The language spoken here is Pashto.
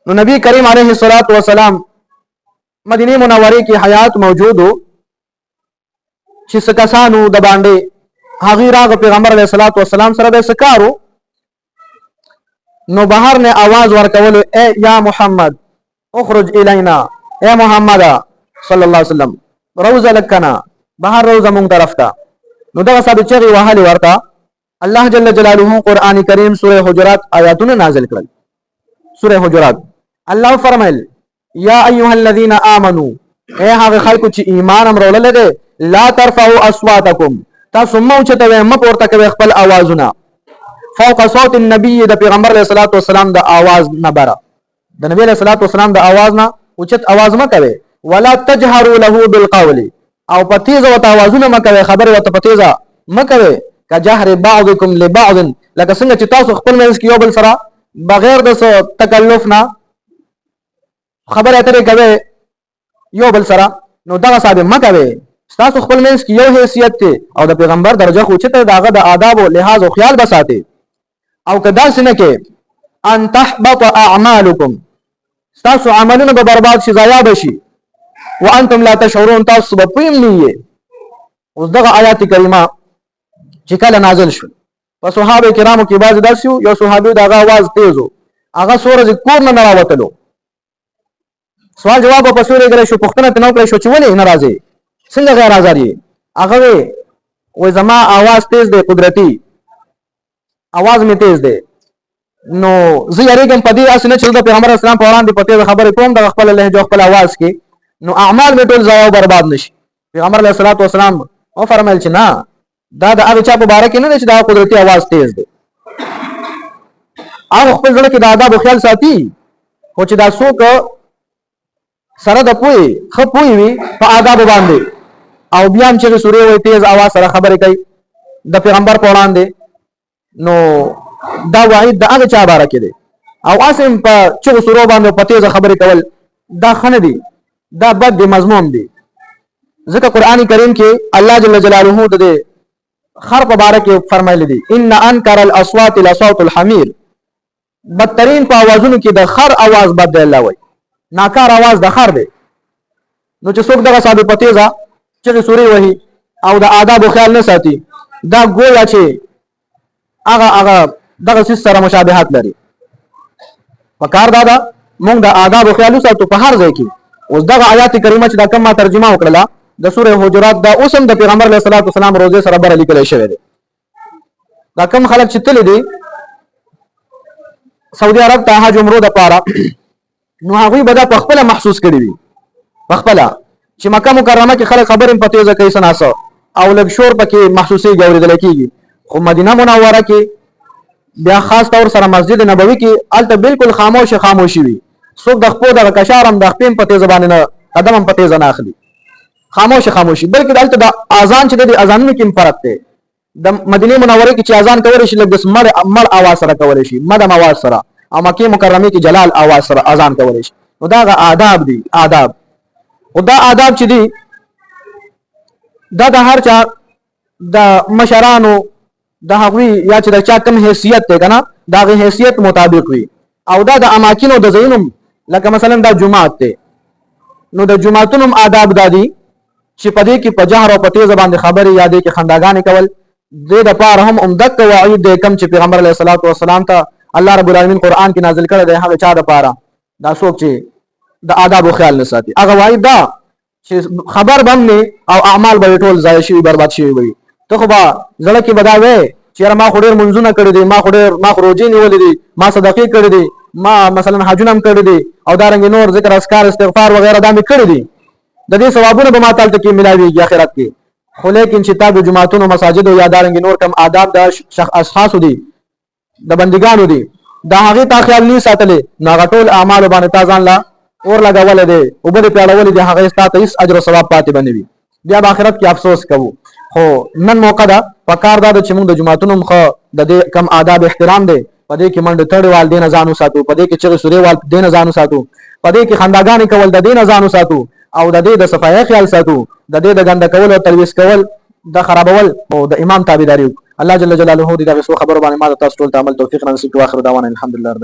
نو نبی کریم علیه الصلاۃ والسلام مدینه منوره کې حیات موجودو چې څه کسانو د باندې هغه راغ پیغمبر علیه الصلاۃ والسلام سره به سکارو، نو بهر نه आवाज ورکولو، اے یا محمد اخرج الینا، اے محمد صلی الله علیه وسلم روزه لکنا، بهر روزه مونږ طرف ته. نو دغه صاحب چغي وهلې ورته، الله جل جلاله قران کریم سوره حجرات آیاتونه نازل کړل. سوره حجرات الله فرمایل، یا ایها الذین آمنو، اے هغه خلکو چې ایمان هم راوړل دي، لا ترفعوا اصواتکم، تاسو مو چته وې م پورته کوي خپل اوازونه، فوق صوت النبی، د پیغمبر علیه الصلاۃ والسلام د आवाज نه بره، د نبی علیه الصلاۃ والسلام د आवाज نه اوچت आवाज مه کوي، ولا تجهروا له بالقول، او په تیزه وته اوازونه مه کوي، خبرې وته په تیزه مه کوي، کجهر بعضکم لبعض، لکه څنګه چې تاسو خپل منځ کې یو بل سره بغیر د څه تکلف نه خبرې اترې کوي یو بل سره، نو دغه صاحب مه کوي. ستاسو خپل منځ کې یو حیثیت دی او د پیغمبر درجه خو چته داغه د آداب او لحاظ او خیال بساتي، او که داسې نه کې، ان تحبط اعمالکم، ستاسو عملونه به برباد شي، ضایع به شي، وانتم لا تشعرون، تاسو به پوه نه یې. اوس دغه آیات کریمه چې کله نازل شو، په صحابه کرامو کې بعضې داسې وو، یو صحابي د هغه اواز تیز و، هغه څو ورځې کور نه نه راوتلو. سوال جواب په پسې ولېږلی شو، پوښتنه ترې نه وکړی شو چې ولې نه راځې، څنګه غیر حاضر یې؟ هغه وی وایي زما اواز تیز دی، قدرتي اواز مې تیز دی، نو زه یریږم په دې هسې نه چې د پیغمبر اسلام په وړاندې په تیزه خبرې کوم دغه خپله لهجه خپل اواز کې، نو اعمال مې ټول ضایع او برباد نه شي. پیغمبر علیه الصلاة والسلام وفرمایل چې نه، دا د هغه چا په باره کې نه دی چې دا قدرتي اواز تیز دی، هغه خپل زړه کې د آدابو خیال ساتي، خو چې دا څوک سره د پوهې ښه پوه وي په آدابو باندې او بیا هم چغې سورې وایي، تیز اواز سره خبرې کوي د پیغمبر په وړاندې، نو دا وعید د هغه چا باره کې دی. او اسم په چغو سورو باندې په تیزه خبرې کول دا ښه نه دي، دا بد دی، مضمون دی، ځکه قرآن کریم کې الله جل جلاله د دې خر په باره کې فرمایلی دي، ان انکر الاصوات لصوت الحمیر، بدترین په اوازونو کې د خر اواز بد دی. الله وایي ناکار اواز د خر دی. نو چې څوک دغه صاحب په تیزه چغې سورې وهي او د آدابو خیال نه ساتي، دا ګویا چې هغه هغه دغه څیز سره مشابهت لري. په کار دا ده موږ د آدابو خیال وساتو په هر ځای کې. اوس دغه آیات کریمه چې دا کوم ما ترجمه وکړله د سوره حجرات، دا اوس هم د پیغمبر علیه الصلاة والسلام روزې سره بره لیکل شوی دی. دا کم خلک چې تللی دي سعودي عرب ته حج عمرو دپاره، نو هغوی به دا په خپله محسوس کړي وي په خپله چې مکه مکرمه کې خلک خبرې په تېزه کوي څه ناڅه او لږ شور پکې محسوسېږي، اورېدل کېږي، خو مدینه منوره کې بیا خاص طور سره مسجد نبوي کې هلته بالکل خاموش خاموشي وي. څوک د خپو دغه کشار هم د خپې هم په تېزه باندې نه، قدم هم په تېزه نه اخلي، خاموش خاموشي. بلکې دلته د اذان چې د اذانونو کې هم فرق دی. د مدینه منورې کې چې اذان کولی شي لږ داسې مړ مړ اواز سره کولی شي، مدم اواز سره، او مکې مکرمې کې جلال اواز سره اذان کولی شي. نو دا هغه آداب دي، آداب. خو دا آداب چې دي دا د هر چا د مشرانو د هغوی یا چې د چا کوم حیثیت دی که نه، د هغې حیثیت مطابق وي، او دا د اماکنو د ځایونو، لکه مثلا دا جومات دی، نو د جوماتونو آداب دا دي چې په دې کې په جهر او په تیزه باندې خبرې یا دې کې خنداګانې کول، دې د پاره هم همدک وعید دی کوم چې پیغمبر علیه الصلاة والسلام ته الله رب العالمین قرآن کې نازل کړی دی. هغه چا د پاره دا څوک چې د آدابو خیال نه ساتي، هغه وعید دا چې خبر به هم نه او اعمال به ټول ضایع شوي، برباد شوي وي. ته خو به زړه کې به دا وې چې یاره ما خو ډېر منځونه کړي دي، ما خو ډېر ما خو روژې نیولې دي، ما صدقې کړې دي، ما مثلا حجونه هم کړي دي او دارنګې نور ذکر اذکار استغفار وغیره دا مې کړي دي، د دې ثوابونه به ما ته هلته کې ملاویږي آخرت کې. خو لیکن چې تا د جوماتونو مساجدو یا دارنګې نور کم آداب د اشخاصو دي، د بندګانو دي، د هغې تا خیال نه ساتلی، نو هغه ټول اعمالو باندې تا ځان له اور لګولی دی، اوبه دې پرې اړولې دي، هغه ستا ته هېڅ اجر او ثواب پاتې به نه وي، بیا به آخرت کې افسوس کوو. خو نن موقع ده، په کار دا ده چې موږ د جوماتونو هم ښه د دې کم آداب احترام دی، په دې کې منډې تړې وال دې نه ځان وساتو، په دې کې چغې سورې وال دې نه ځان وساتو، په دې کې خنداګانې کول د دې نه ځان وساتو، او د دې د صفایۍ خیال ساتو، د دې د ګنده کول او تلویث کول د خرابول او د امام تابعداري وکړو. الله جل جلاله دې دغه څو خبرو باندې ما تاسو ټول ته عمل توفیق نصیب کړي. واخر دعوانا الحمدلله رب العالمین.